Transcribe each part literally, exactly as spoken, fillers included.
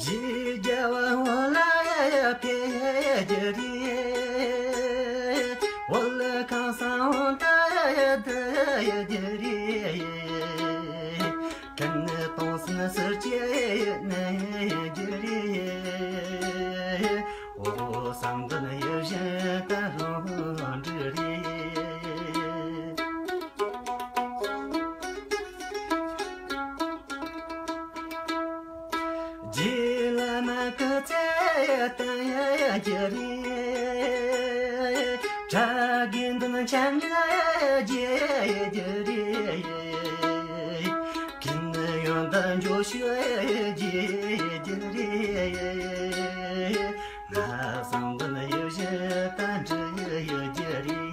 ཞེས་རྒྱལ་བ་འོ་ལ་ཕེབས་རྒྱུ་རེད། འོ་ལ་ཁང་བཟང་འོ་ད་བསྡུ་རྒྱུ་རེད། ཀུན་ནས་སྟོང་སིན་ཟུར་གྱི་ནས་རྒྱུ་རེད། འོ་བསམ་དོན་ཡིད་བཞིན་ད་ལོ་འགྲུབ་རེད། རྗེ་བླ་མ་སྐུ་ཚེ་བརྟན་རྒྱུ་རེད། གྲྭ་དགེ་འདུན་ཆ་མཉམ་རྒྱས་རྒྱུ་རེད། ཀུན་ཡོན་དང་འབྱོར་ཕྱུག་རྒྱས་རྒྱུ་རེད། ང་བསམ་དོན་ཡིད་བཞིན་ད་འགྲུབ་ཡོད་རྒྱུ་རེད།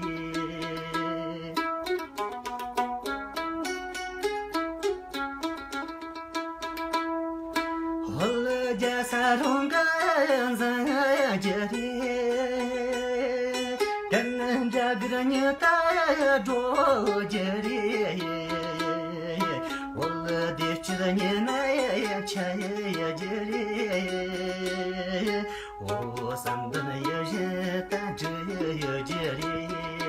ཧོ་ལ་རྒྱལ་ས་རང་ག་འཛིན་རྒྱུ་རེད། ཀུན་འདྲ་གི་ཉི་ད་འགྲོ་རྒྱུ་རེད། ཧོ་ལ་བདེ་སྐྱིད་ཉི་མ་ཆ་རྒྱུ་རེད། འོ་བསམ་དོན་ཡིད་བཞིན་ད་འགྲུབ་ཡོད་རྒྱུ་རེད།